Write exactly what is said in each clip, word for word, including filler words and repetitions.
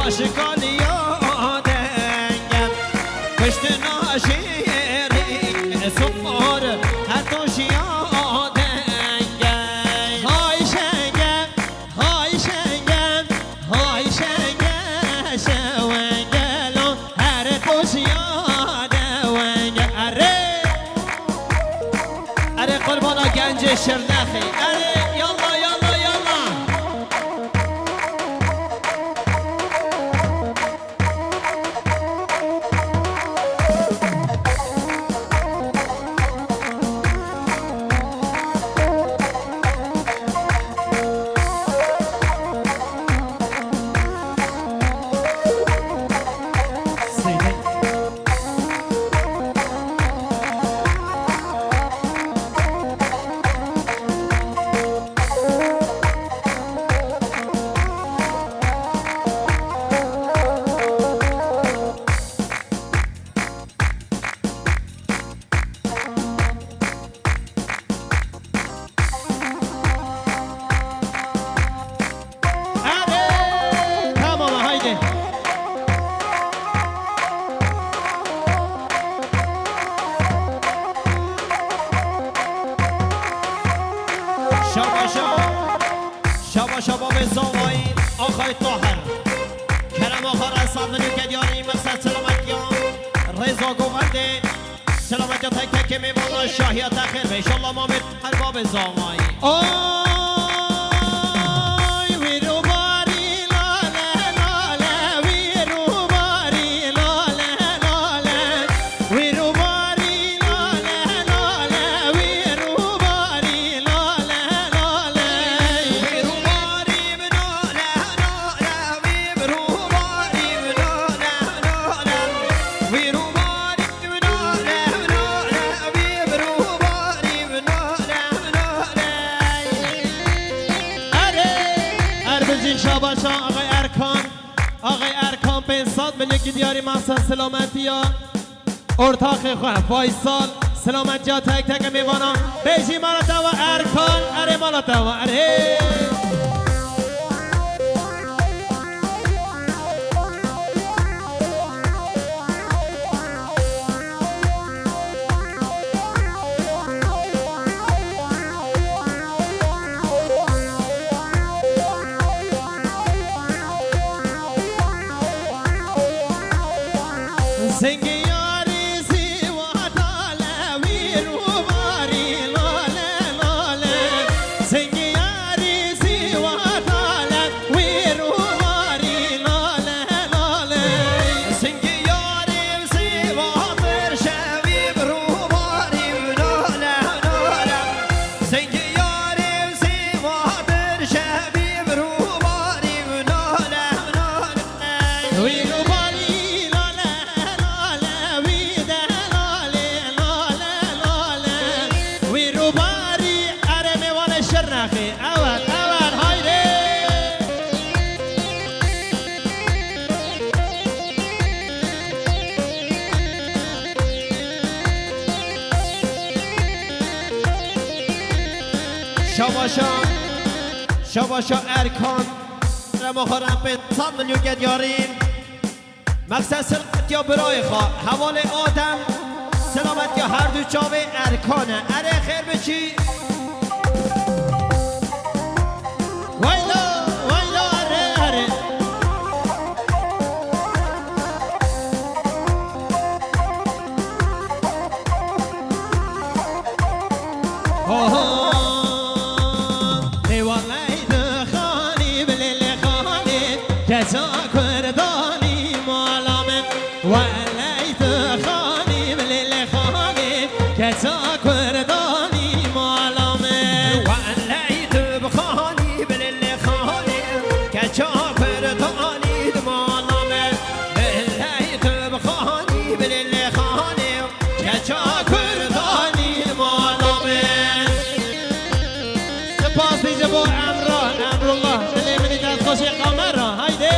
Aşikaliya denge, kuştina jêrê sor, her dojiya denge. Hay şenge, hay şenge, hay şenge, şewengelo, her dojiya dewenge. Erê! Erê qurbana gencê Şirnexê. Erê, yalla, yalla, yalla. Erê! Tamam, haydi. Şaba, şaba. Şaba, şaba ve zavayî axayê Tahir. Kerem axa Resat, Milûkê Diyarî, Mexsed Selametiya, Rêza Govendê. Selametiya tek tekê mêvanan, şahiya te xêr be. Înşallah Mamê Tahir babê zavayî. Ay, wîr û barî lale, lale, wîr û barî lale, lale, wîr û barî lale, lale, wîr û barî lale, lale, wîr û barî lale, lale, wîr û barî lale, lale, wîr û barî Erê! Erbicî şabaşa axay Erkan. Axay Erkan pênc sed milî gidiyarî masa selametiya ortaxê xwe Faysal. Selametiya tek tek mêvanan. Bêjî mala te wa Erkan. Erê mala te wa. Erê! Singê yarê zîwa dale, wîr û barî lale, lale. Singê yarê zîwa dale, wîr û barî lale, lale. Singê yarê zîwa bir şevî bir û barî lale, lale. Singê yarê zîwa bir şevî bir û barî lale, lale. Wîr û barî lale, lale, wî de lale, lale, lale. Wîr û barî erê mêvanê Şirnexê. Evet, evet, haydi. Şabaşa, şabaşa Erkan. Rema xwe rempê sed milyon gel yarîn. Mexsed selametiya birayê xwe, hevalê Adem, selametiya her du çavê Erkan e. Erê xêr biçî. Wayla, wayla, erê, erê. Oho. Ê weley dixanî bilê lê xanê, keça kurdanî mala min. Weley dixanî bilê lê xanê, keça kurdanî mala min. Weley dixanî bilê lê xanê, keça kurdanî di mala min. Weley dixanî bilê lê xanê, keça kurdanî mala min. Spas dîce bo Emra, Emrullah. Dilê min î destxweşê Qamera. Haydi.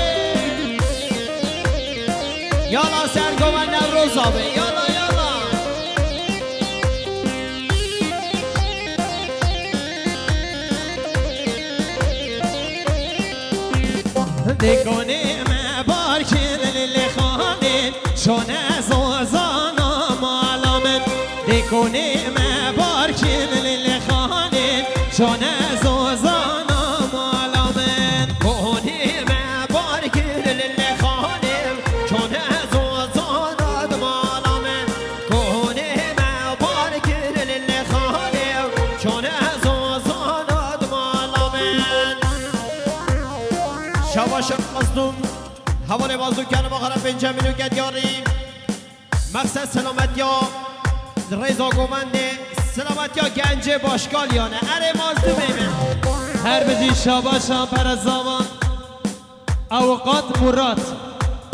Yala ser govend Newroza be. Yala, yala. Digonê me ba Hevalê mazlû kerema xwe re pêncî milyon ke diyarî. Meqsed selametiya Rêza Govendê, selametiya gencê Başkaliyan e. Erê mazlû bê min. Her bijî şabaşan pere zavan. Avukat Murat.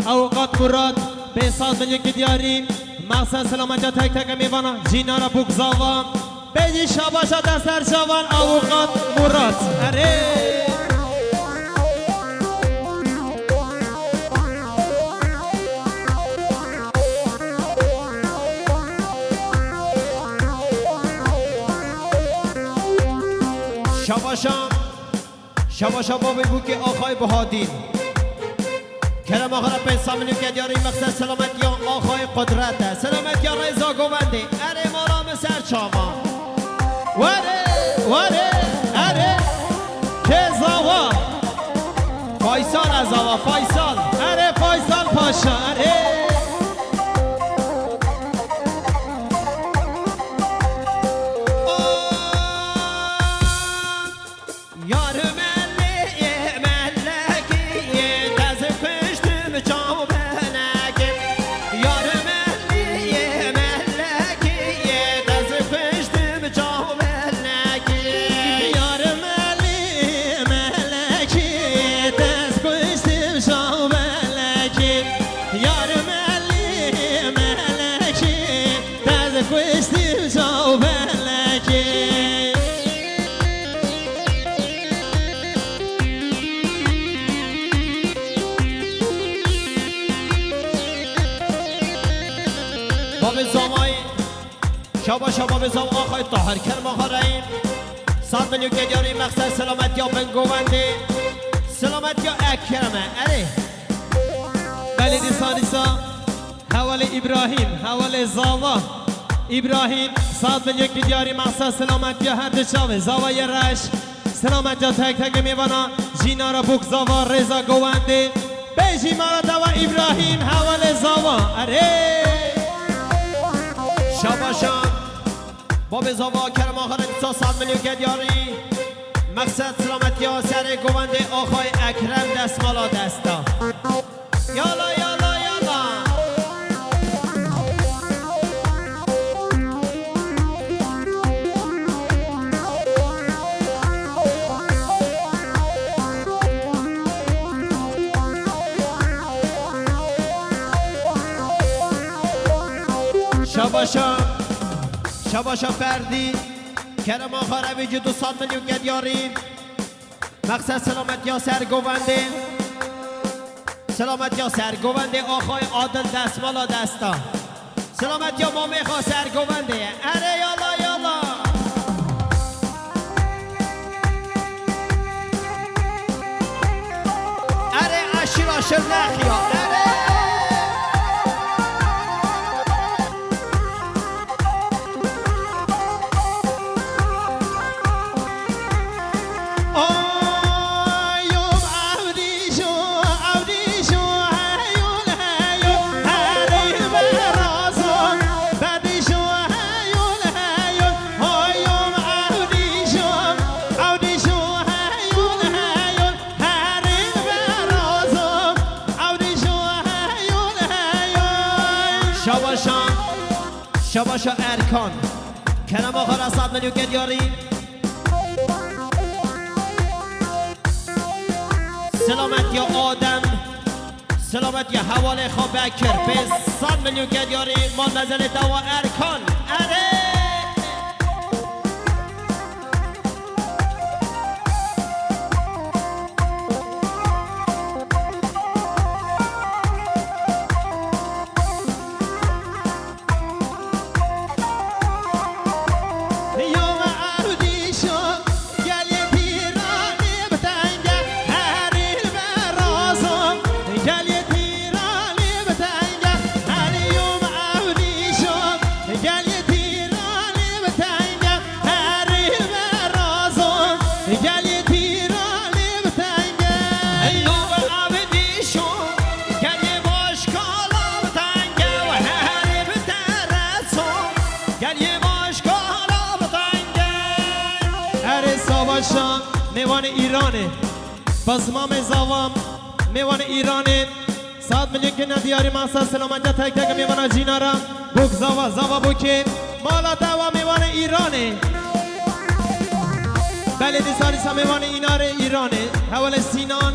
Avukat Murat. Pênc sed milyon ke diyarî. Meqsed selametiya tek tek mêvana. Jînara Bûk Zava. Pêncî şabaşa te ser çavan Avukat Murat. Erê. Şabaşa, şabaşa bavê bûkê axayê Bihadîn. Kerema xwe re pênc sed milyon ke diyarî. Meqsed selametiya axayê Qudret e. Selametiya Rêza Govendê. Erê mala min ser çavan. Were, were, erê. Kê zava? Faysal e zava, Faysal. Erê Faysal Paşa, erê. Yar melê, melekî, ez kuştim çaw belekî. Yar melê, melekî, ez kuştim çaw belekî. Yar melê, melekî, ez kuştim çaw belekî. Yar melê, melekî, ez kuştim çaw belekî. Bavê Zavayê, şabaşa bavê Zava axayê Tahir Kermaxarayê. Sed milyon ke diyarî. Meqsed selametiya Bin Govendê. Selametiya Ekrem e. Erê. Belê dîsa dîsa. Hevalê Îbrahîm, hevalê Zava. Îbrahîm, sed milyon ke diyarî. Meqsed selametiya her du çavê. Zavayê reş. Selametiya tek tek mêvana. Jînara Bûk Zava, Rêza Govendê. Pêncî mala dava Îbrahîm, hevalê Zava. Erê. Şabaşa. Bavê Zava, Kerema Xaled, dîsa sed milyon ke diyarî. Meqsed selametiya serê Govendê axayê Ekrem destmala desta. Yala, yala, yala. Şabaşa, şabaşa Ferdî. Kerema Xarevî cî du sed milyon ke diyarî. Meqsed selametiya ser Govendê. Selametiya ser Govendê axayê Adil destmala desta. Selametiya mamê xwe ser Govendê ye. Erê yala yala. Erê eşîra Şirnexiya. Erê. Şabaşa, şabaşa Erkan. Kerema xwe re sed milyon ke diyarî. Selametiya Adem. Selametiya hevalê xwe Bekir. Pênc sed milyon ke diyarî. Mal mezelê te wa Erkan. Erê! Erê savaşa mêvanê Îranê. Bazmamê Zava mêvanê Îranê. Sed milyon ke ne diyarî masa selametiya tek tek mêvana cîna ra. Bûk zava, zava bûkê. Mala te wa mêvanê Îranê. Belê dîsa dîsa mêvanê Înarê Îranê. Hewalê Sînan.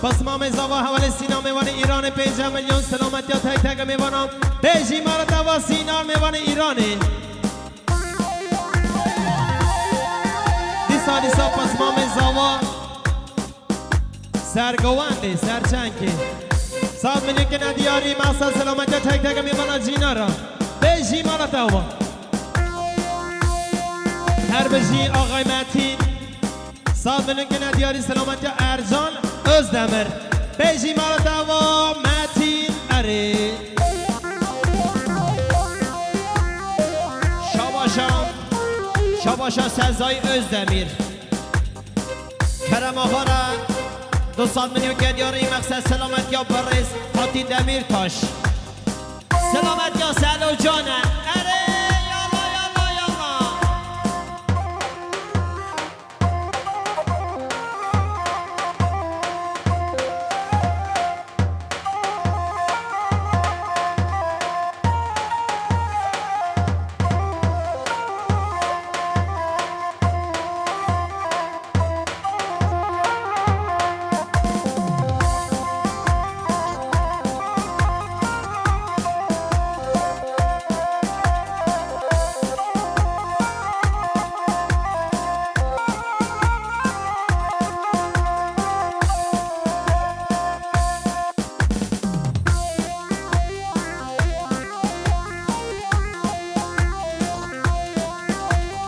Pismamê zava hewalê Sînan mêvanê Îranê. Pênc milyon selametiya tek tek mêvana. Bêjî mala te wa Sînan mêvanê Îranê. Dîsa dîsa pismamê zava. Sergovendê, serçenkê. Sed milyon ke ne diyarî masa selametiya tek tek mêvana cîna ra. Bêjî mala te wa. Her bijî Axay Metîn. Sed milyon ke ne diyarî selametiya Ercan Özdemir. Bêjî mala te wa Metîn erê. Şabaşa, şabaşa Sezai Özdemir. Kerem Axa re du sed milyon ke diyarî mexsed selametiya birêz Fatî Demirtaş. Selametiya Selo Can e.